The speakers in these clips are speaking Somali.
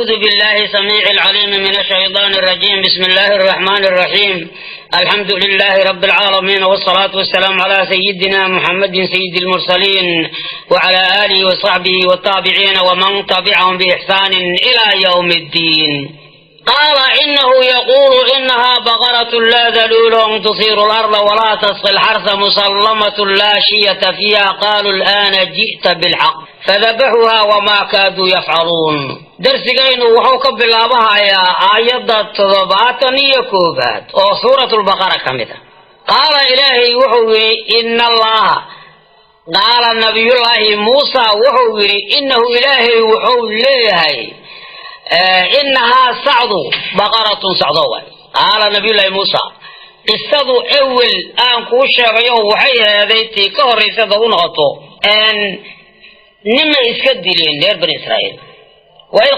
أعوذ بالله سميع العليم من الشيطان الرجيم. بسم الله الرحمن الرحيم. الحمد لله رب العالمين، والصلاة والسلام على سيدنا محمد سيد المرسلين وعلى آله وصحبه والتابعين ومن تبعهم بإحسان إلى يوم الدين. قال إنه يقول إنها بقرة لا ذلول تثير الأرض ولا تسقي الحرث مسلمة لا شية فيها. قالوا الآن جئت بالحق فذبحوها وما كادوا يفعلون. Darsigaynu wuxuu ka bilaabahayaa aayadda 71aad oo Suuratulbaqara ka mid a. Qaala, Ilaahay wuxuu yidhi, ina Allaha qaala, Nabiyullaahi Muusa wuxuu yidhi, inahu Ilaahay wuxuu leeyahay, inahaa sacdu baqaratun sacdo waay. Qaala Nabiyullaahi Muusa, qisadu ewel aan kuu sheegayo waxay aheeday tii ka horraysada u noqoto nimay iska dileen reer Bani Israa'iil. Waid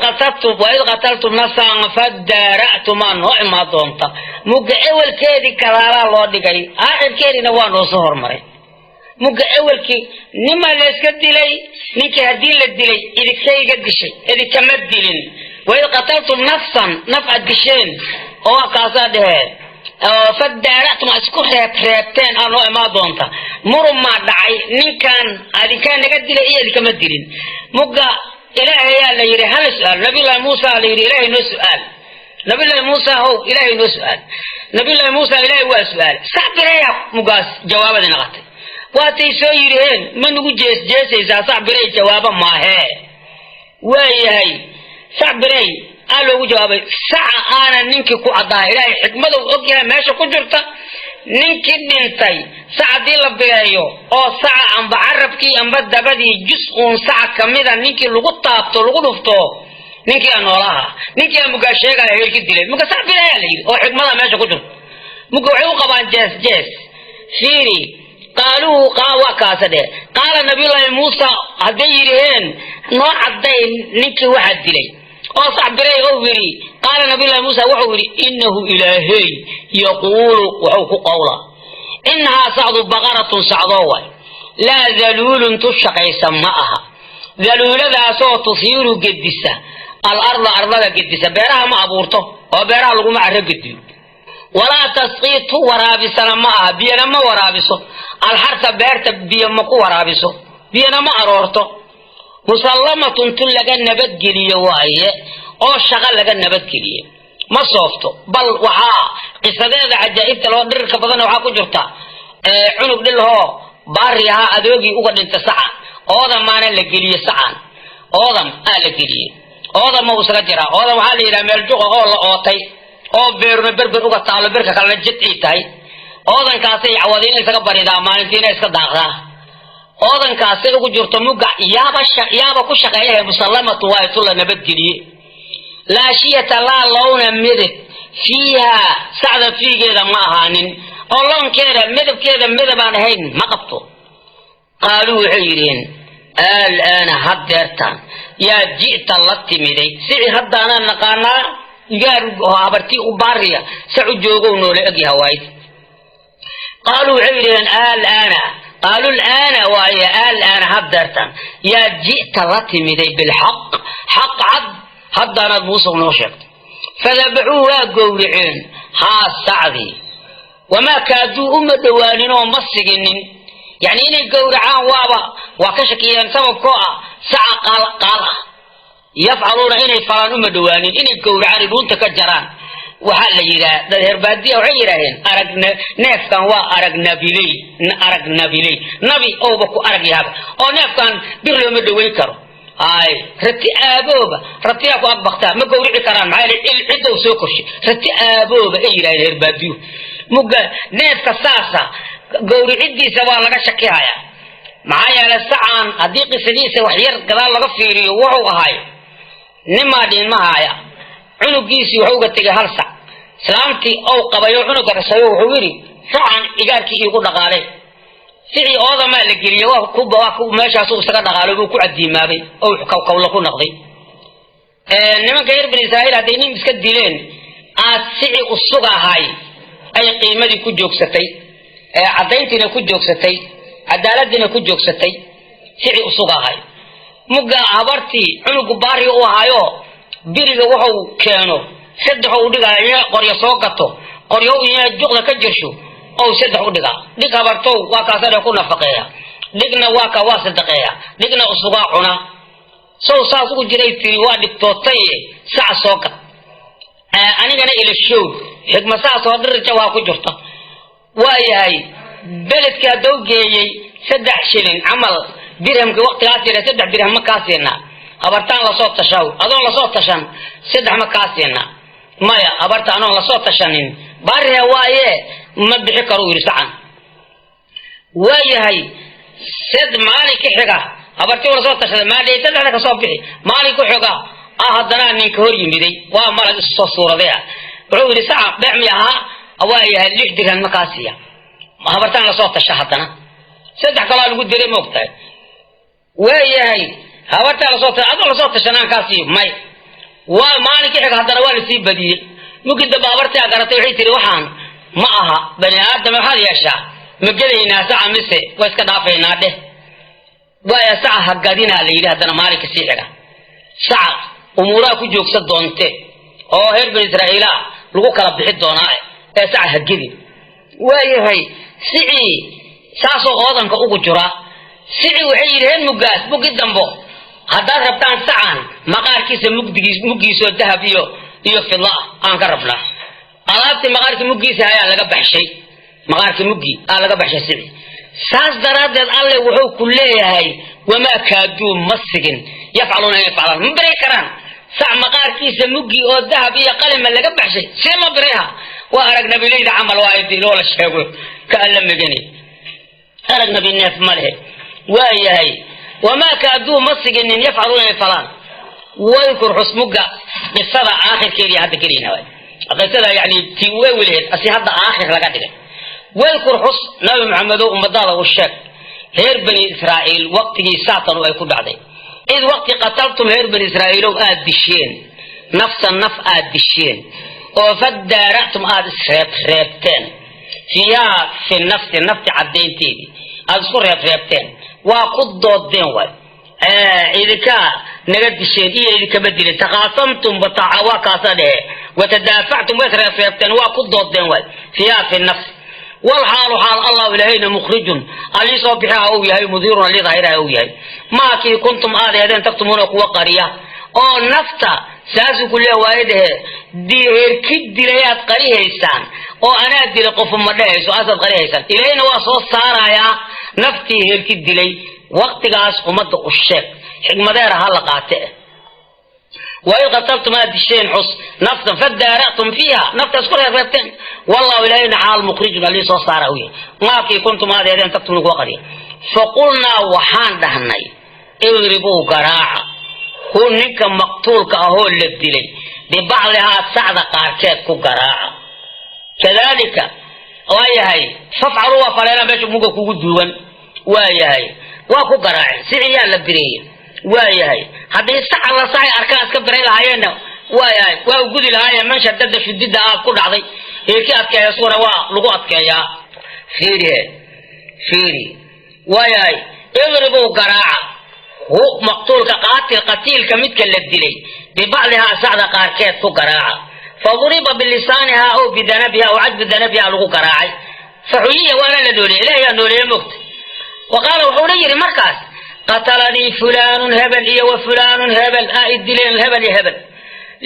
qataltum nafsan fadaara'tumaa noo imaa doonta. Mugga ewelkeedii kadaalaa loo dhigay, aakhirkeediina waa noo soo hormaray. Mugga ewelkii nimaa la iska dilay, ninkii haddii la dilay idinkayga dishay, idinkama dilin. Waid qataltum nafsan, naf aad disheen oo kaasaa dheheen fadaara'tum aad isku reebreebteen aa noo imaa doonta. Murumaa dhacay, ninkan adinkaa naga dilay iyo idinkama dilin. Mugga Ilaahayaa la yidhi hala su-aal Nabiyullahi Muusa, la yidhi Ilaahay noo su-aal. Nabiyullahi Muusa how, Ilaahay noo su-aal. Nabiyullahi Muusa Ilaahay waa su-aal, sac bireeya. Mugaas jawaabadii naqatay waatay soo yidhiheen, ma nagu jees jeesaysaa? Sac birey jawaabo maahee. Waayahay, sac birey aa loogu jawaabay. Saca aana ninkii ku caddaha, Ilaahay xikmadou og yahay meesha ku jirta. Ninkii dhintay sac haddii la bireeyo oo saca amba carabkii amba dabadii jus uun saca kamida ninkii lagu taabto, lagu dhufto, ninkii aa noolaha, ninkii aa mugaa sheegaya heerki dilay. Muga sac bireeyaa la yidhi oo xikmada meesha ku jirta. Muga waxay u qabaan jees jees. Fiiri, qaaluu waa kaasa dheh. Qaala Nabiyullaahi Muusa, hadday yidhiheen noo cadday ninkii waxaa dilay oo sac biray ou yidhi, qaala Nabiyullahi Muusa wuxuu yidhi, inahu Ilaahey yaquulu, wuxuu ku qowla, inahaa sacdu baqaratun sacdoo way, laa daluulun tu shaqaysa ma aha, daluuladaasoo tusiiru gedisa, alarda ardada gedisa, beeraha ma abuurto oo beeraha laguma carro gediyo, walaa tasqii tu waraabisana ma aha, biyana ma waraabiso, alxarsa beerta biyo ma ku waraabiso, biyana ma aroorto, musallamatun tu laga nabadgeliyo waaye oo shaqo laga nabadgeliye, ma soofto. Bal waxaa qisadeeda cajaa'ibta loo dhirirka badanna waxaa ku jirta cunug dhilahoo baari ahaa adoogii uga dhinta saca oodam maana la geliye, sacan oodam aa la geliyey, oodam ma isaga jiraa. Oodam waxaa la yidhaha meel juqa oo la ootay oo beeruna berber uga taalo, berka kalena jid ay tahay. Oodankaasay cawadiina isaga baridaa, maalintiina iska daaqdaa. Oodankaasay ugu jirto. Muga yaaba ku shaqeeyahe, musallamatu waa tu la nabadgeliye, laa shiyata laa lowna midab fiiha, sacda fiigeeda ma ahaanin oo loonkeeda midabkeeda midabaan ahayn ma qabto. Qaaluu waxay yidhiheen, alaana haddeertaan yaa ji'ta la timiday sici, haddaanaan naqaanaa igaar habartii u baariya sacu joogow noola egyaha waayid. Qaaluu waxay yidhaheen, alaana, qaaluu alaana waaye, alaana haddeertaan yaa ji'ta la timiday bilxaq, xaq cad haddaanaad Muuse noo sheegtay. Fadabaxuu waa gowraceen haa sacdii, wamaa kaaduu uma dhowaaninoo ma siginin, yacni inay gowracaan waaba waa ka shakiyeen, sababkoo ah saca qaal qaal ah yafcaluuna inay falaan uma dhowaanin, inay gowracaan dhuunta ka jaraan. Waxaa la yidhaha dad herbaadiya waxay yidhaaheen, arag neefkan waa arag nabiley, arag nabiley, nabi owba ku arag yahaba oo neefkan bir looma dhoweyn karo. Ay rati aabooba ratiyaa ku agbaktaa ma gowrici karaan, maxaa yeele ciddow soo korshay rati aabooba ay yidhahdeen herbaadiyu. Mugga neefka saasa gowricidiisa waa laga shakihayaa, maxaa yeele sacaan haddii qisadiisa wax yar gadaal laga fiiriyo, wuxuu ahay nimaa dhiinmahaaya cunugiisii wuxuu uga tegay hal sac. Islaamtii ou qabayo cunuga dhashayo wuxuu yidhi, sacan igaarkii iigu dhaqaalay. Sicii oodamaa la geliyey, waa meeshaasuu isaga dhaqaalay, buu ku cadiimaabay oo kawkawla ku noqday. Nimanka reer Bani Israa'iil hadday nin iska dileen aad sici usugahay ay qiimadii ku joogsatay, caddayntiina ku joogsatay, cadaaladiina ku joogsatay, sici usugahay. Mugga habartii cunugu baari u ahaayo. Biriga wuxuu keeno saddex u dhigaa, ina qoryo soo gato, qoryo ina juqda ka jirsho ou saddex u dhigaa. Dhig habartow waa kaasa ku nafaqeeya, dhigna waa ka waa sadaqeeya, dhigna usugaa cuna. Sow saas ugu jiray tiri, waa dhibtootay, sac soo gad, anigana ila showr. Xigma saas oo dhirja waa ku jirta. Waa yahay, beledkii hadduu geeyey 3 shilin camal, dirhamki waqtigaas yidha, 3 dirham ma kaa siinaa? Habartaan lasoo tashaw, adoon lasoo tashan saddex ma kaa siinaa? Maya habarta, anoon lasoo tashanin barihe waaye, ma bixi karo, uu yidhi sacan. Waa yahay, sed maalin ka xiga habartii lasoo tashaday, maadhay saddexda kasoo bixi. Maalin ku xiga ah haddana ninka hor yimiday, waa malag isu soo suuraday ah. Wuxuu yidhi, saca beec mi ahaa? Waa yahay, 6 dirham ma kaa siiya? Habartaan lasoo tasha, haddana saddex kaloo lagu diray, ma ogtahay? Waa yahay, habartaa lasoo tasha, adoo lasoo tashanaan kaa siiyo? May. Waa maalinka xiga haddana waa lasii badiyey. Mugii dambe habartaa garatay, waxay tiri, waxaan ma aha bani aadam, waxaad yeeshaa, ma gelaynaa saca mise waa iska dhaafaynaa? Dheh waaya, saca ha gadinaa la yidhi. Haddana maalinka sii xiga saca umuuraha ku joogsa doonte oo reer bani Israa'iila lagu kala bixi doonaa ee saca ha gedin. Waayahay, sicii saasoo oodanka ugu jira sicii, waxay yidhaheen muggaas muggi dambo, haddaad rabtaan sacan maqaarkiisa mugdigiis muggiisoo dahab iyo fidla ah aan ka rabnaa. Alaabtii maqaarkii muggiisa ayaa laga baxshay, maqaarkii muggi aa laga baxshay sicii. Saas daraaddeed Alle wuxuu ku leeyahay, wamaa kaaduu ma sigin, yafcaluuna yafcalaan, ma beri karaan sac maqaarkiisa muggi oo dahab iyo qalima laga baxshay, see ma beriha? Waa arag nabileyda camal, waa loo la sheego ka alla megani, arag nabi neef ma lehe. Waa yahay, wamaa kaaduu ma siginin, yafcaluuna yafcalaan. Wadkur xusmuga qisada aakhirkeedii hadda gelayna waay, qisada yani tii weliheed asi hadda aakhir laga dhigay. Wadkur xus, Nabi Maxamedow, ummadaada u sheeg reer bani Israa'iil waqtigii saatanu ay ku dhacday. Id waqti qataltum, reer bani Israa'iilow, aad disheen nafsan, naf aad disheen, oo fadaara'tum aad isreebreebteen, fiihaa fi nafsi, nafti caddaynteedii aad isku reebreebteen, waa ku doodeen, waay idinkaa naga disheen iyo idinkama dilin. Takhaasamtum waa kaasa dhehe, watadaafactum, way isreebreebteen, waa ku doodeen, waay fiihaa fi nafsi. Walxaalu xaal Allahu ilaahayna mukhrijun allii soo bixiha uu yahay, mudiirun allii daahiraha uu yahay, maakii kuntum aad eedeen taktumuuna kuwa qariya oo nafta. Saasuu ku leeya waayadahe, heerki dilayaad qarihaysaan oo anaa dilay qofu ma dhehayso, asaad qarihaysaan, ilaahayna waa soo saarayaa naftii heerki dilay. Waqtigaas ummadda u sheeg, xigmadeera ha la qaate. Waid qataltum aad disheen xus naftan fadaara'tum fiiha, nafta isku reebreebteen. Wallahu ilaahayna xaal mukhrijun allii soo saara uu yahay, maakii kuntum aad eedeen taktumuuna kuwa qariya. Faqulnaa waxaan dhahnay, idribuu garaaca hu ninka maqtuulka ahoo la dilay, bibacdihaa sacda qaarkeed ku garaaca. Kadaalika waa yahay, fafcaluu waa faleena meesha muga kugu duugan. Waa yahay, waa ku garaaceen, siciyaa la bireeye. Waa yahay, haddii saca la sacay arkaan iska biray lahaayeenna, waa yahay, waa u gudi lahaayeen. Man shadada shudida aad ku dhacday, heerkii adkeeya sugana waa lagu adkeeyaa. Fiirihe, fiiri. Waa yahay, idribuu garaaca hu maqtuulka, qaatil qatiilka midka la dilay, bibacdihaa sacda qaarkeed ku garaaca. Faduriba bilisaanihaa aw bidanabiha aw cajbi danabiha lagu garaacay. Faxuyiya, waana la nooleeyey, ilahay yaa nooleeye mogta. Wa qaala wuxuuna yidhi markaas, qatalanii fulaanun hebel iyo wa fulaanun hebel aa i dileen, hebel iyo hebel,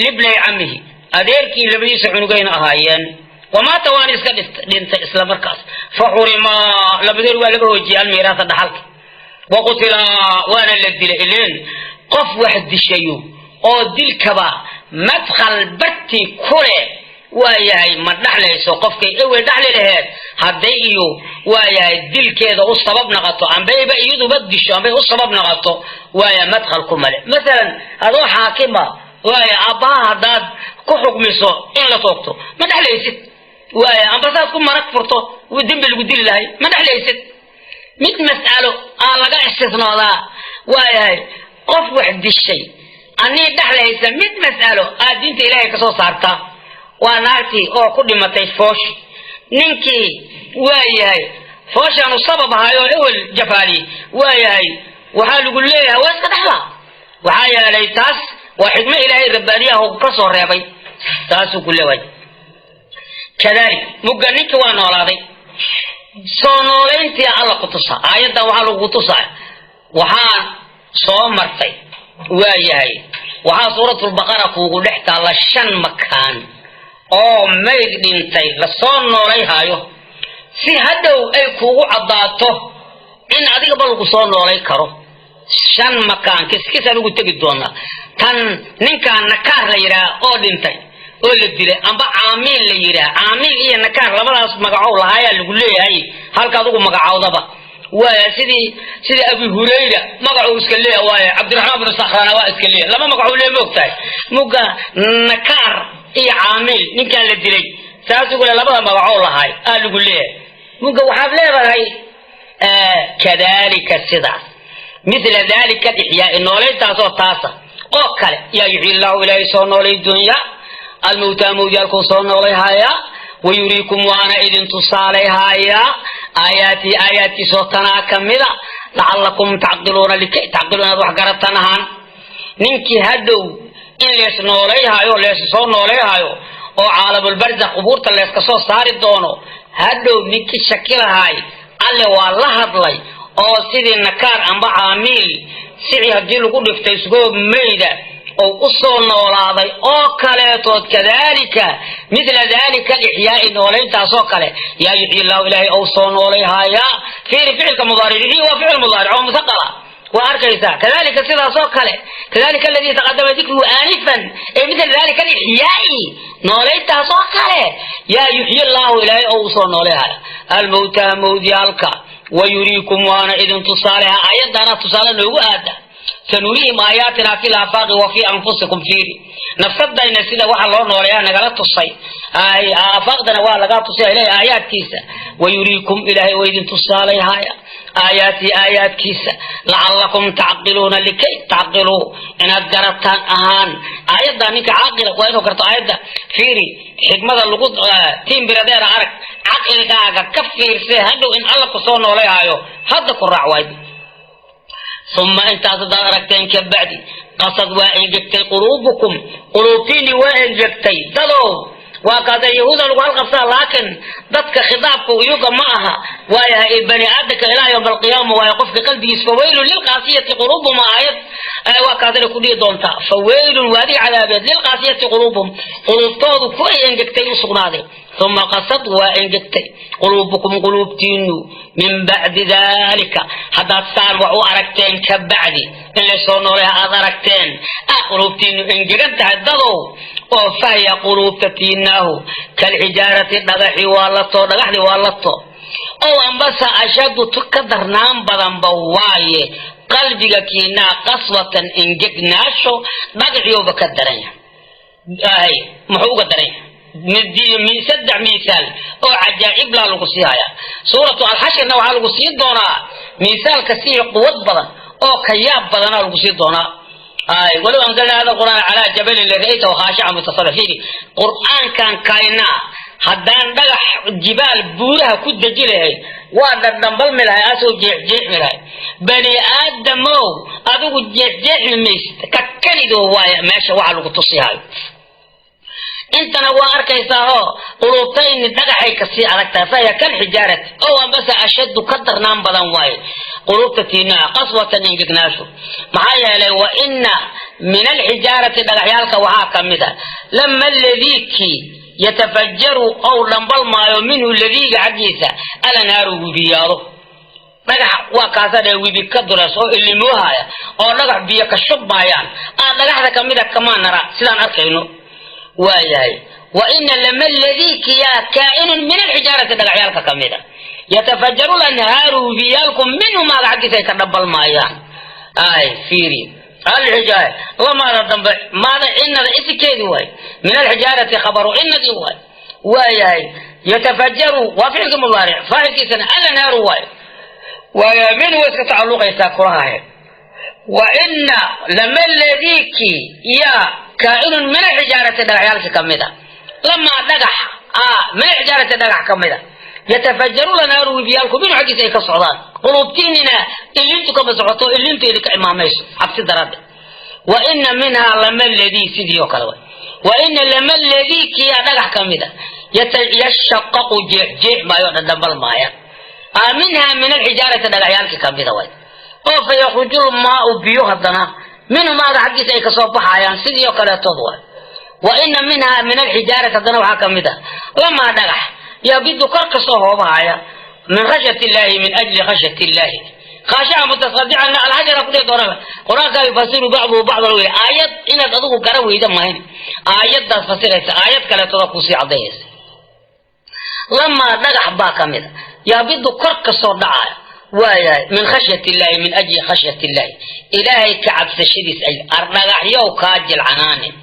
libnay camihi, adeerkii labadiisa cunugayna ahaayeen. Wamaata, waana iska dhintay isla markaas. Fa xurimaa, labadoor waa laga hoojiyey, almiiraasa dhaxalka. Waqutilaa, waana la dilay. Ileen qof wax dishayo oo dilkaba madkhal barti ku leh, waa yahay, ma dhaxlayso qofkay ewel dhaxli laheed. Hadday iyo waa yahay dilkeeda u sabab naqato, ambayba iyaduba disho, ambay u sabab naqato, waaya madkhal ku male. Masalan adoo xaakima, waaya aabbaha haddaad ku xukmiso in la toogto, ma dhexlaysid. Waaya amba saad ku marag furto dembi lagu dili lahay, ma dhexlaysid. Mid mas'alo aa laga istisnoodaa, waayahay, qof wax dishay anii dhexlaysa, mid mas'alo aad diinta Ilaahay kasoo saarta, waa naagtii oo ku dhimatay fooshi. Ninkii waa yahay fooshaanu sabab ahaayoo ewel jafaali, waa yahay, waxaa lagu leeyahay waa iska dhexla, waxaa yeelay taas Waa xikmo Ilaahay rabbaaniyaha ka soo reebay, saasuu ku leewaay. Kadalik mugga ninkii waa noolaaday, soo noolayntii Alla ku tusaa. Aayaddan waxaa lagu tusaa, waxaa soo martay, waa yahay, waxaa Suuratulbaqara kuugu dhex taalla shan makaan oo mayd dhintay lasoo noolayhaayo, si hadhow ay kuugu caddaato in adigaba lagu soo noolay karo. Shan makaan kiskisaan ugu tegi doonaa. Tan ninkaan Nakaar la yidhaah oo dhintay oo la dilay, amba Caamiil la yidhaah, Caamiil iyo Nakaar labadaas magacow lahaayaa lagu leeyahay. Halka adugu magacowdaba waaya, sidii Abi Hurayra magacuu iska leeya waaya, Cabdiraxmaan bnu Sakhrana waa iska leeya, laba magacuu lee, moogtahay. Mugga Nakaar iyo Caamiil ninkaan la dilay saasugu le, labada magacow lahaay aa lagu leeyahay. Mugga waxaad leedahay kadalika, sidaas, mila dalika alixyaai, noolayntaasoo taasa oo kale, yaa yuxyi llaahu, Ilaahay soo noolay dunya, almawtaa, mawdyaalkuu soo noolay hayaa, wayuriikum, waana idin tusaalay hayaa, aayaatii, aayaadkiisoo tanaa kamida, lacalakum tacqiluuna, likay tacqiluuna, inaad wax garatan ahaan. Ninkii hadhow in lees noolayhayo, lees soo noolayhayo oo caalamulbarzakh qubuurta leeska soo saari doono, hadhow ninkii shaki lahaay, Alle waa la hadlay oo sidii Nakaar amba Caamiil sicii haddii lagu dhiftay isagoo mayda oo u soo noolaaday oo kaleetood, kadalika mila dalika alixyaai, noolayntaasoo kale, yaa yuxyi llahu, Ilaahay ou soo noolay haayaa. Fiiri ficilka mudaaric, yuxyi waa ficil mudaaric oo musaqala, waa arkaysaa. Kadalika, sidaasoo kale, kadalika aladii taqadama dikruhu aanifan, ee mila dalika alixyaai, noolayntaasoo kale, yaa yuxyi llahu, Ilaahay ou usoo noolay haya, almawtaa, mawdyaalka, wayuriikum, waana idin tusaaleha. Aayaddaana tusaale noogu aada: sanuriihim aayaatina fi laafaaqi wa fi anfusikum. Fiiri nafsadayna sida waxa loo nooleeyaa nagala tusay, aafaaqdana waa lagaa tusaya Ilahay aayaadkiisa. Wayuriikum, Ilaahay waa idin tusaalayhaya, aayaatii, aayaadkiisa, lacalakum tacqiluuna, likay tacqiluu, inaad garataan ahaan. Aayadda ninka caaqila waa inuu garto aayadda. Fiiri xikmada lagu tiimbiradeera, arag, caqligaaga ka fiirse hadhow in Alla ku soo noolayhayo, hadda ku raac waay. Uma intaas haddaad aragteen ka bacdi, qasad, waa engegtay, quluubukum, quluubtiinni waa engegtay. Dadow, waa kaasa yahuuda lagu halqabsaa, laakiin dadka khitaabku iyuga ma aha, waayahay bani aadamka ilaa yowm alqiyaama. Waayo, qofka qalbigiis, fawaylun lilqaasiyati quluubuhum, aayad waa kaasina ku dhihi doontaa: fawaylun, waadi cadaabeed, lilqaasiyati quluubuhum, quluubtoodu ku ay engegtay u sugnaaday. Uma qasad, waa engegtay, quluubukum, quluubtiinu, min bacdi dalika, haddaad saan wax u aragteen ka bacdi, in laysoo noolay aad aragteen, ah, quluubtiinu engegan tahay, dadow, oo fahya, quluubta tiinaahu, kalxijaarati, dhagaxi waa la too, dhagaxdii waa la to, ow ambase ashadu, ka darnaan badanba waaye qalbiga kiinaa, qaswatan, engegnaasho, dhagaxiyooba ka daran yahay. Muxuu uga daran yahay? Saddex miisaal oo cajaa'ib laa lagu sii hayaa. Suuratu Alxashirna waxaa lagu siin doonaa miisaalka sii quwad badan oo ka yaab badanaa lagu sii doonaa. Walow anzalna hada qur'aan calaa jabalin lara'aytahu khaashican mutasaddican. Fiiri Qur'aankan kaynaa, haddaan dhagax jibaal buuraha ku deji lahayn, waa dhadhambalmi lahay, asoo jeexjeexmi lahay. Bani aadamow, adigu jeexjeexmi maysid, ka kanido waaya meesha waxa lagu tusihayo. Intana waa arkaysaahoo quluubtayni dhagaxay kasii adag tahay, fahiya kalxijaarati ow ambase ashaddu, ka darnaan badan waaye quluubta tiinaa, qaswatan, engegnaasho. Maxaa yeelay, wa ina min alxijaarati, dhagaxyaalka waxaa ka mid a, lama ladiikii yatafajaru, ou dhambalmaayo, minhu, ladiiga xaggiisa, alanhaaru, wibiyaado. Dhagax waa kaasa dhee wibi ka dureys oo ilimoohaya oo dhagax biyo ka shubmaayaan aa dhagaxda kamida, kamaa nara, sidaan arkayno waayahay. Wa ina lama ladiikiyaa kaa'inun min alxijaarati, dhagaxyaalka ka mida, yatafajaru lanhaaru, wibiyaalku, minhu, maaga xaggiisa ay ka dhabalmaayaan. Ay fiiri alxijaar, lamaada dambe maada inada isikeedi waay, min alxijaarati khabaru inadii waay. Waayahay, yatafajaru waa ficilkii mudaaric, faacilkiisana alanhaaru waay. Waaya, minhu way iska tacalluqaysaa kulahahe. Wa ina lama ladiiki yaa kaa'inun min alxijaarati, dhagaxyaalka ka mida, lamaa dhagax min alxijaarati, dhagax ka mida, yatafajaru lanaaru, wibiyaalku, minhu, xaggiisa ay ka socdaan. Quluubtiinina ilintu kama socoto, ilintu idinka imaamayso cabsi daraadde. Wa ina minhaa lama ladii, sidii oo kale waay. Wa ina lama ladii kiyaa dhagax ka mid a yashaqaqu, jeexjeex maayo, dhadhambal maaya, minhaa min alxijaarati, dhagaxyaalkii kamida waay, oo fa yakhruju lmaau, biyo haddana minhu maaga xaggiisa ay kasoo baxayaan, sidii oo kaleetood waay. Wa ina minhaa min alxijaarati, haddana waxaa kamid ah lamaa dhagax yabidu, kor kasoo hoobahaya, min khashyat illaahi, min ajli khashyat illaahi, khaashica mutasadican alxajara ku dhihi doonaba. Qur-aanka yufasiru bacduhu bacdan wey. Aayad inaad adigu gara weyda mahayn, aayaddaas fasiraysa aayad kaleetoda kuusii cadaynaysa. Lamaa dhagax baa ka mid a yaabidu, kor kasoo dhacaya, waayahay, min khashyat illaahi, min ajli khashyat illaahi, ilaahay ka cabsashadiis. Ay ardhagaxyow kaa jilcanaanin,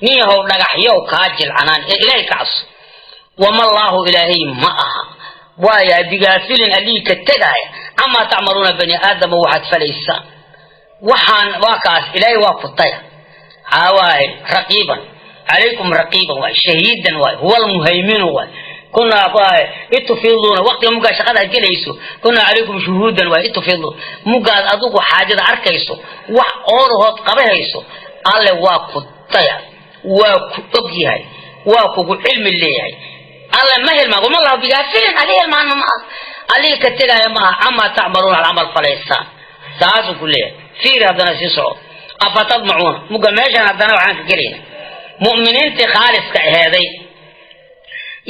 ninyahow dhagaxyow kaa jilcanaanin ee ilaahay ka cabso. Wama allaahu, ilaahay ma aha, waayahay, bigaafilin, allihii ka tegaaya, camaa tacmaluuna, bani aadama waxaad falaysaan. Waxaan waa kaas, ilaahay waa ku daya waaye, raqiiban calaykum, raqiiban waay, shahiidan waay, huwa almuhayminu waay. Kunaa itufiiduuna waqtiga mugaa shaqada aad gelayso, kunaa calaykum shuhuudan waay. Itufiiduun mugaad adigu xaajada arkayso, wax oolahood qabahayso, alle waa ku daya, waa ku og yahay, waa kugu cilmi leeyahay. Alle ma hilmaan. Wama lahu bigaafilin, ali hilmaanma ma aha, allihii ka tegaaya ma aha, camaa tacmaluuna, ad camal falaysaan, saasuu ku leeyahay. Fiiri haddana sii soco. Afatadmacuuna muga meeshaan haddana waxaan ka gelayna mu'miniintii khaaliska aheeday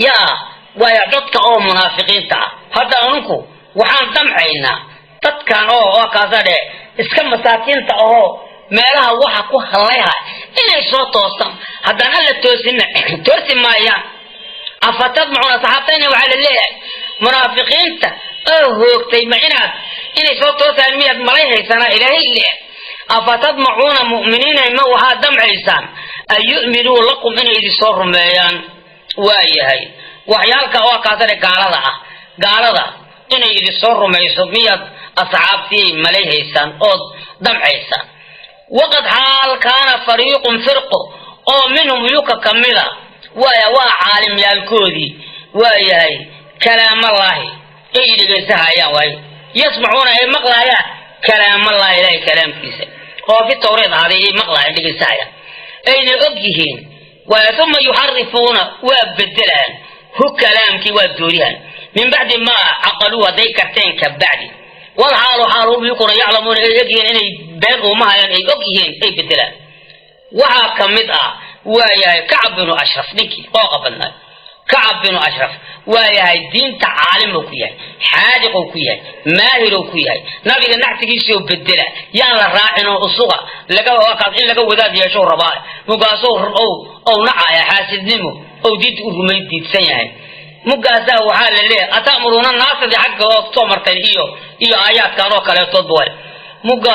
yaa waaya dadka oo munaafiqiinta ah. Hadda anunku waxaan damcaynaa dadkan oo kaasa dhe iska masaakiinta ahoo meelaha waxa ku hallayha inay soo toostaan. Haddaan alla toosinna toosi maayaan. Afatadmacuuna, saxaabtayna waxaa la leeyahay, munaafiqiinta oo hoogtay ma inaad inay soo toosaan miyaad malay haysanaa? Ilaahay leeyahay, afatadmacuuna mu'miniina, ma waxaad damcaysaan an yu'minuu lakum, inay idin soo rumeeyaan? Waayahay, waxyaalka oo kaasane gaalada ah, gaalada inay idin soo rumayso miyaad asxaabtii malay haysaan ood damcaysaan? Waqad xaal kaana fariiqun, firqo oo minhum yuka kamida waaya, waa caalimyaalkoodii, waayahay, kalaamallaahi ay dhegaysahayaan waaye, yasmacuuna, ay maqlaayaan, kalaamallaahi, ilaahay kalaamkiisa oo fi tawreed ahaaday ay maqlaayaan, dhegaysahayaan, ayna og yihiin waaya. Uma yuxarifuuna, waa bedelaan, hu kalaamkii waa doorihaan, min bacdi maa caqaluu, hadday karteen ka bacdi, wal xaalu xaal hum yukuna yaclamuuna, ay og yihiin inay been uumahayaan, ay og yihiin ay bedelaan. Waxaa ka mid ah, waayahay, Kacab binu Ashraf, ninkii qooqa badnaa. Kacab binu Ashraf, waayahay, diinta caalim ku yahay, xaadiq ku yahay, maahir ku yahay. Nabiga nactigiisoo bedela, yaan la raacin oo usuga laga in laga wadaad yeesho rabaa. Mugaasoo ow nacaya, xaasidnimo ow diinta u rumay diidsan yahay. Mugaasaa waxaa la leeyahay, ata'muruuna naasadi xagga oo soo marteen iyo aayaadkan oo kaleetoodba waay. Muga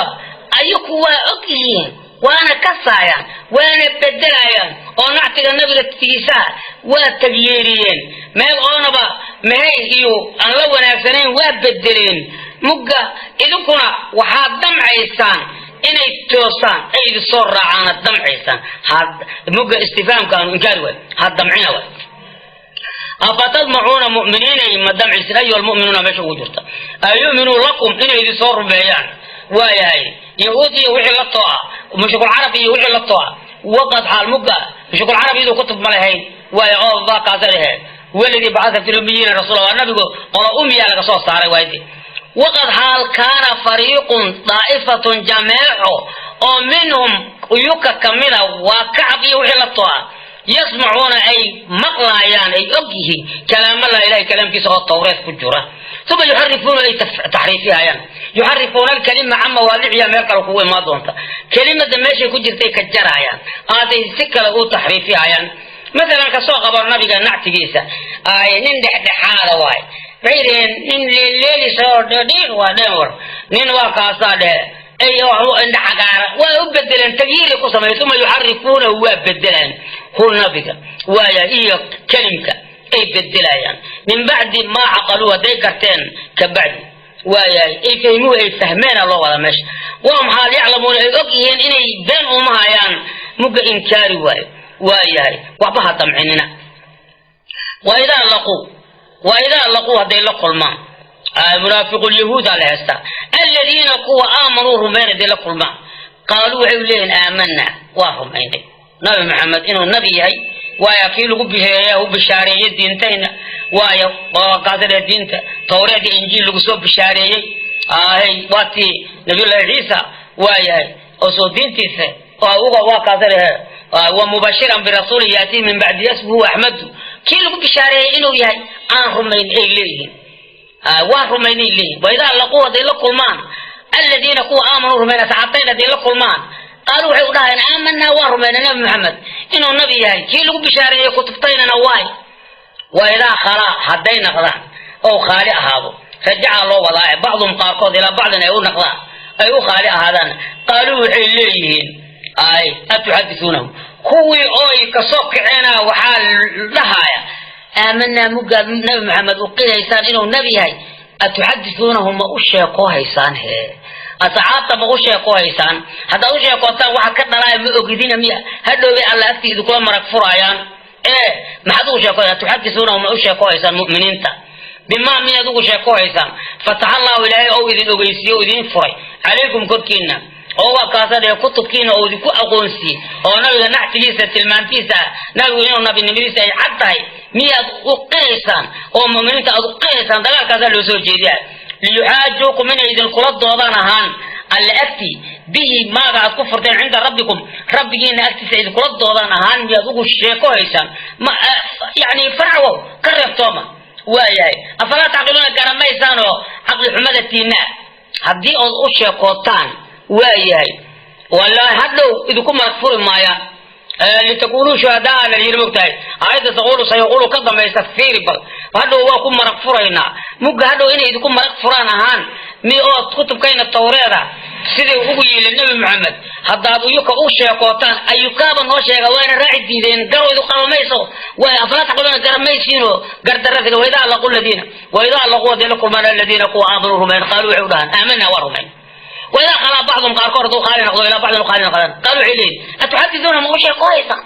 ayaku waa og yihiin, waana kasaayaan, waana bedelayaan, oo nactiga nabiga tiisaha waa tagyeeriyeen, meel oonaba mahayn iyo aan la wanaagsanayn waa bedeleen. Mugga idinkuna waxaad damcaysaan inay toosaan, ay idin soo raacaanad damcaysaan. Mugga istifaamkaanu inkaari waay, ha damcina waay. Afatadmacuuna mu'miniinay, ma damcaysin? Ayuha almu'minuuna meesha ugu jirta, an yu'minuu lakum, inay idin soo rumeeyaan, waayahay, yahuud iyo wixii la too ah, mushrikulcarab iyo wixii la too ah. Waqad xaal mugga mushrikulcarab iyadoo kutub ma lahayn waaya, oo baakaasa dhehe waladii bacatha fi lummiyiina rasuula, waa nabigu qola umiya laga soo saaray waayde. Waqad xaal kaana fariiqun, daa'ifatun, jameeco oo minhum uyuka kamida, waa Kacab iyo wixii la too ah, yasmacuuna, ay maqlaayaan, ay og yihiin kalaamalla, ilahay kalaamkiisa oo tawreed ku jira, uma yuxarifuuna, ay taxriifihayaan, yuxarifuuna alkalima can mawaadiciya, meel kale kugu imaan doonta, kelimada meeshay ku jirtay ka jarayaan, aaday si kale u taxriifihayaan. Masalan kasoo qabo nabiga nactigiisa, ay nin dhexdhexaada waay, maxay yidhaheen? Nin leeleelisa oo dhedhiir waa dhenwar, nin waa kaasaa dhehe ay indha cagaara, waa u bedeleen, tagyiiri ku sameey. Uma yuxarifuunahu, waa bedelaan, hu nabiga waaya iyo kelimka ay bedelayaan, min bacdi maa caqaluu, hadday garteen ka bacdi, waayahay, ay fahmuhu, ay fahmeena loo wadaa meesha, waa maxaal yaclamuuna, ay og yihiin inay been uma hayaan. Mugga inkaari waayo, waayahay, waxba ha damcinina. Waidaa laquu, waidaa laquu, hadday la kulmaan, munaafiqulyahuudaa la heystaa, aladiina kuwa aamanuu rumeyn, hadday la kulmaan, Qaaluu waxay u leeyihin aamanaa, waa rumaynay Nabi Maxamed inuu nabi yahay, waayo kii lagu biheeye u bishaareeyey diintayna, waayo kaasade diinta Tawreed iyo Injiil lagu soo bishaareeyey. Ahey, waa tii Nabiyullahi Ciisa waa yahay oo soo diintiisa uga waa kaasade wa mubashiran birasuulin yaatii min bacdi ismuhu Axmedu, kii lagu bishaareeyey inuu yahay aan rumayn ay leeyihiin, waan rumaynay leeyihin. Waidaa laquu, hadday la kulmaan, aladiina kuwa aamanuu rumayn, asxaabtayn hadday la kulmaan, qaaluu waxay u dhahayaan aamanaa, waan rumaynay Nabi Maxamed inuu nabi yahay, kii lagu bishaareeyey kutubtaynana waay. Waidaa khalaa, hadday naqdaan oo khaali ahaado, rajacaa loo wadaa, bacdum qaarkood ilaa bacdin ay u naqdaan, ay u khaali ahaadaan, qaaluu waxay leeyihiin ay atuxadisuunahum, kuwii ooy kasoo kaceena waxaa dhahaaya aamanaa, mugaad Nabi Maxamed u qiraysaan inuu nabi yahay, atuxadisuunahum, ma u sheekoo haysaan hee? Asxaabta ma u sheekoo haysaan? Haddaad u sheekootaan waxa ka dhalaaya ma ogidina miya? Hadhowbay Alla agtii idinkula marag furaayaan. Ee maxaad ugu sheeko? Atuxadisuunahum, ma u sheekoo haysaan mu'miniinta? Bimaa miyaad ugu sheeko haysaan fataxa Allahu, Ilaahay ou idin ogeysiiye o idin furay, calaykum korkiina, oo waa kaasa dhee kutubkiina oo idinku aqoonsiiyey, oo nabiga nactigiisa tilmaantiisa ah, nabigu inuu nabinimadiisa ay cad tahay, miyaad u qiraysaan oo mu'miniinta aad u qiraysaan? Dagaalkaasaa loo soo jeediya. Liyuxaajuukum, inay idinkula doodaan ahaan Alle agtii, bihi maaga aad ku furteen, cinda rabbikum, rabbigiina agtiisa idinkula doodaan ahaan miyaad ugu sheeko haysaan? Ma yani farcawow ka reebtooma waayahay. Afalaa tacqiluuna, garamaysaan oo caqli xumada tiinaa haddii ood u sheekootaan waayahay, wallaahi hadhow idinku marag furi maayaan. Litakunuu shuhadaa la yiri, mogtahay aayadda saqulu sayaqulu ka dambaysa, fiiri bal hadhow waa ku marag furaynaa. Mugga hadhow inay idinku marag furaan ahaan mi ood kutubkayna Tawreeda sidii ugu yeelay Nebi Maxamed haddaad uyuka u sheekootaan, ayukaaba noo sheega waana raaci diideen, garow idu qabamayso waay. Afalaa taquluuna, garamaysiinoo gardarrasiga. Waidaa laqu ladiina, waidaa laqu, hadday la kulmaan, aladiina kuwa aamanuu rumayn, qaaluu waxay u dhahaan aamanaa, waa rumayn. Waidaa khalaa bacdum, qaarkood hadduu khaali noqdo, ilaa bacdin u khaali noqdaan, qaaluu waxay leeyihin atuxadisuuna, ma u sheekoohaysaan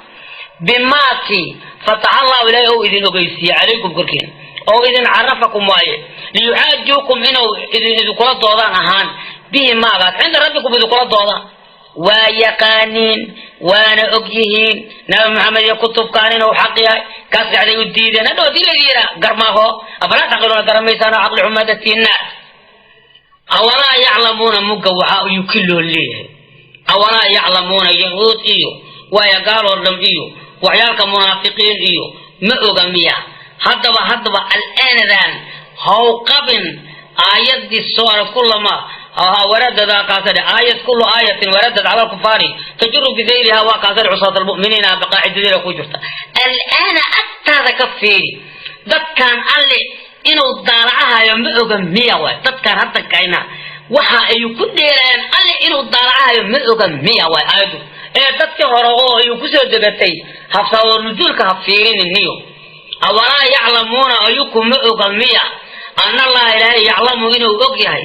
bimaakii fataxa Allahu, Ilaahay ou idin ogeysiiye, calaykum korkiina, oo idin carafakum, waaye liyuxaajuukum, inuu idin idinkula doodaan ahaan, bihi maagaas, cinda rabbikum idinkula doodaan. Waa yaqaaniin waana og yihiin Nabi Maxamed iyo kutubkaan inuu xaq yahay, kaas dhacday u diideen. Hadhow hadii laydin yidhaa garmaaho, afalaa taqiluuna, garamaysaan oo caqli xumadatiina. Awalaa yaclamuuna, mugga waxaa uyuki loo leeyahay, awalaa yaclamuuna, yahuud iyo waaya gaaloo dham iyo waxyaalka munaafiqiin iyo ma oga miya? Haddaba al'aanadan how qabin aayaddii soo arag kulama waradada kaasade aayad, kullu aayatin waradad cala alkufaari tajuru bidayliha, waa kaasade cusaat almu'miniina baqaacidadeeda ku jirta. Al'aana agtaada ka fiiri, dadkan Alle inuu daalacahayo ma oga miya? Waay dadkan hadda kayna waxa ay ku dheelayaan Alle inuu daalacahayo ma oga miya? Waay aayaddu ee dadkii hore oo ayuu kusoo degatay habsaabo nuzuulka ha fiirinin niyo. Awalaa yaclamuuna, ayuku ma oga miya, ana Allaha, Ilaahay, yaclamu, inuu og yahay,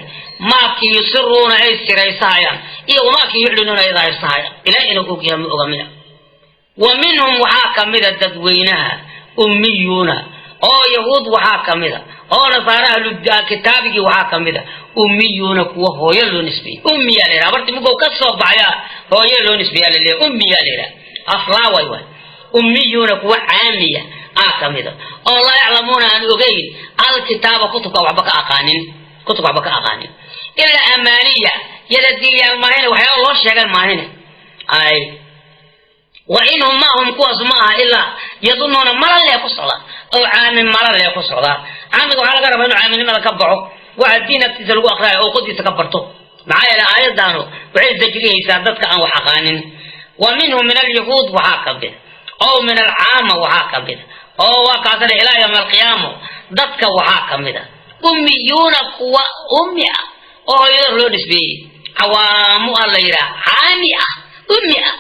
maakii yusiruuna, ay siraysahayaan, iyo wamaakii yuclinuuna, ay daahirsahayaan, Ilahay inuu og yahay ma oga miya? Wa minhum, waxaa kamida dadweynaha, ummiyuuna, oo yahuud waxaa kamida, oo nasaare ahlu kitaabigii waxaa kamida, ummiyuuna, kuwa hooyo loo nisbeeyey. Ummiyaa la yidhaha barti mugow ka soo baxaya hooyo loo nisbeeyaa la leeyahay, ummiyaa la yidhaha, aflaaway waay. Ummiyuuna, kuwa caamiya aa kamida, oo laa yaclamuuna, aan ogeyn, alkitaaba, kutubka waxba ka aqaanin, kutubka waxba ka aqaanin, ilaa amaaniya yada diilyaal maahine, waxyaaba loo sheegan maahine. Ay wa inhum, ma hum, kuwaas ma aha, ilaa yadunuuna, mala lee ku socdaa, oo caami mala lee ku socdaa. Caamiga waxaa laga rabaa inuu caaminimada ka baxo, waxa diin agtiisa lagu aqriyayo oo qodiisa ka barto. Maxaa yeelay aayaddaanu waxay zajriyeysaa dadka aan wax aqaanin. Wa minhum min alyahuud waxaa ka mid, oo min alcaama waxaa ka mid, oo waa kaasane ilaa yawma alqiyaamo dadka waxaa ka mid a ummiyuuna, kuwa ummi ah oo hooyador loo nisbeeyey, cawaamu ah la yidhaha, caami ah, ummi ah,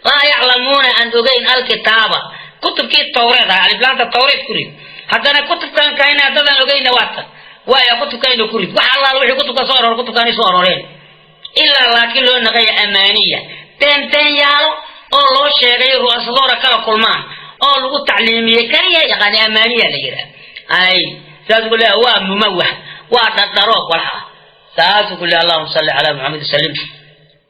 laa yaclamuuna, aan ogeyn, alkitaaba, kutubkii Tawreed ah, aliflaanta Tawreed ku rid. Haddana kutubkan kayna haddadaan ogeyna waa tan waaya kutubkayna ku rid, wax allaala wixii kutubka soo aroor kutubkaanay soo arooreen, ilaa laakiin loo naqaya amaaniya, beenbeenyaalo oo loo sheegay ru'asadoora kala kulmaan oo lagu tacliimiyey kaliya yaqaani, amaaniya la yidhaha. Ay saas ku leeyahay waa mumawah, waa dhardharoog walxa, saasuu ku leeyahay. Allahuma salli calaa Muxamed wasalim.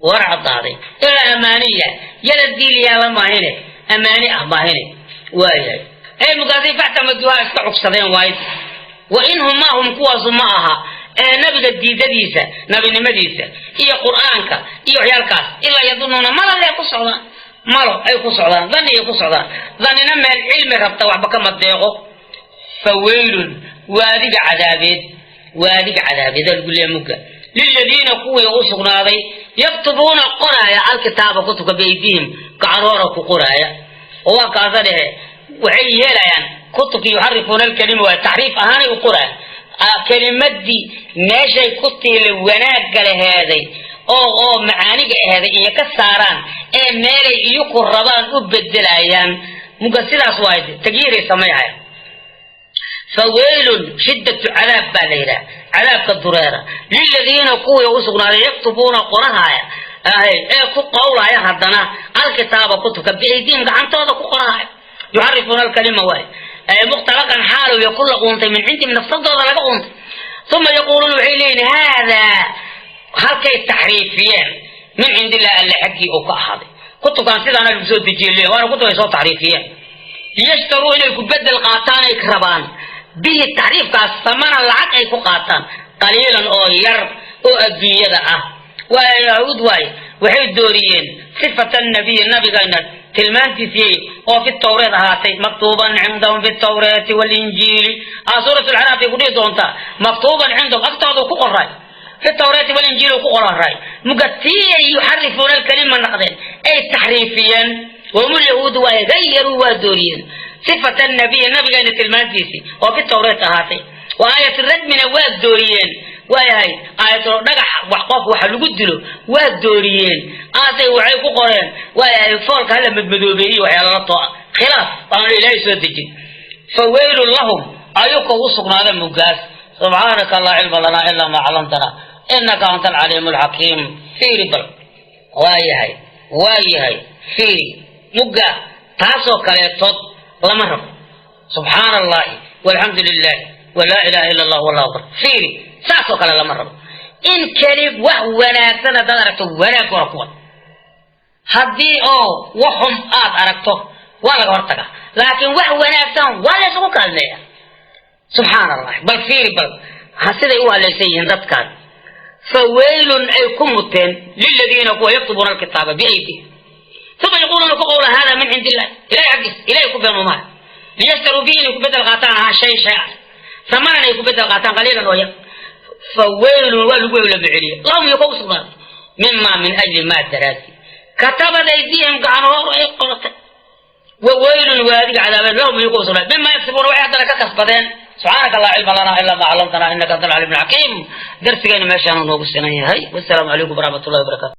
War caddaaday ilaa amaaniya yala diiliyaala maahine, amaani ah maahine. Waayahay, ee mugaasay factamaduha iska cugsadeen waayd. Wa inhum ma hum, kuwaasu ma aha ee nabiga diidadiisa, nabinimadiisa iyo qur'aanka iyo waxyaalkaas, ilaa yadunuuna, mala lee ku socdaan, malo ay ku socdaan, dhaniyay ku socdaan. Dhanina meel cilmi rabta waxba kama deeqo. Fa weylun, waadiga cadaabeed, waadiga cadaabeed lagu leeya mugga, liladiina kuwii u sugnaaday, yaktubuuna qoraaya, alkitaaba kutubka, biaydihim gacanoora ku qoraaya. Oo waa kaasa dhehe, waxay yeelayaan kutubkii, yuxarifuuna alkalima, waay taxriif ahaanay u qorayaan kelimadii meeshay ku tiilay wanaagga laheeday oo macaaniga aheeday iyo ka saaraan ee meelay iyaku rabaan u bedelayaan. Muga sidaas waay, tagyiiray samayhaya. Faweylun shiddatu cadaab baa la yidhaha, cadaabka dureera, liladiina kuwii u sugnaaday, yaktubuuna qorahaaya ee ku qowlaya haddana, alkitaaba kutubka, biaydiihim gacantooda ku qorahaya, yuxarifuuna alkalima waay, mukhtalaqan xaalow ya ku la quuntay, min cindihim nafsadooda laga quuntay. Uma yaquuluuna waxay leeyihin, haadaa halkay taxriifiyeen min cindillah, alle xaggii uu ka ahaaday kutubkan, sidaana lagu soo dejiye leeyihin, waana kutub ay soo taxriifiyeen. Liyashtaruu inay ku bedel qaataan ay rabaan, bihi taxriifkaas, samana lacag ay ku qaataan, qaliilan oo yar oo adduunyada ah. Waa yahuud waaye, waxay dooriyeen sifata nabiyi, nabigana tilmaantiisiyey oo fi tawreed ahaatay, maktuuban cindahum fi tawreeti walinjiili. Suurat lcaraaf ay ku dhihi doontaa, maktuuban cindahum, agtooda ku qoray, fi tawreeti walinjiili ku qoraray. Mugatiyay yuxarifuuna alkalima naqdeen ay taxriifiyeen. Wahum lyahuudu waaye, gayaruu waa dooriyeen, sifata nabiyi, nabigeena tilmaantiisii oo fi tawreet ahaatay. Wa aayat rajmina waa dooriyeen. Waayahay, aayatlo dhagax wax qof waxa lagu dilo waa dooriyeen. Aasay waxay ku qoreen, waayahay, foolka hala madmadoobeeyey, waxyaalala too khilaaf aanu ilaahay soo dejin. Fa weylun lahum ayuka u sugnaada mugaas. Subxaanaka laa cilma lanaa ilaa maa callamtana inaka anta alcaliimu alxakiim. Fiiri bal, waayahay, waayahay, fiiri mugga taasoo kaleetood lama rabo. Subxaana allahi walxamdu lilahi walaa ilaha ila allah wallahu akbar. Fiiri, saasoo kale lama rabo. In keli wax wanaagsan haddaad aragto, wanaag hora kuwan. Haddii oo waxum aad aragto, waa laga hortagaa, laakiin wax wanaagsan waa la isugu kaalmeeya. Subxaana allah, bal fiiri, bal siday u halaysan yihiin dadkaan. Fa weylun ay ku muteen liladiina kuwa yaktubuuna alkitaaba biaydihim, uma yaquuluuna ku qowla, hada min cindi illahi, ilahay xaggiis ilahay ku beenumaha. Liyashtaruu bihi inay ku bedel qaataan ahaa shay shay ah, samanan ay ku bedel qaataan, qaliilan oo yar. Fa weylun waa lagu weyla celiye, lahum iyo ka u sugnaaday, mima min ajli maa daraasi katabad aydihim, gacanoor ay qoratay. Wa weylun waadiga cadaabeen, lahum iyo ka u sugnaaday, mima yaksibuuna, waxay haddana ka kasbadeen. Subxaanaka laa cilma lana ilaa ma callamtana inaka anta alcaliim alxakiim. Darsigeenu meeshaanu noogu sinan yahay. Wasalaamu calaykum waraxmat ullahi wabarakatu.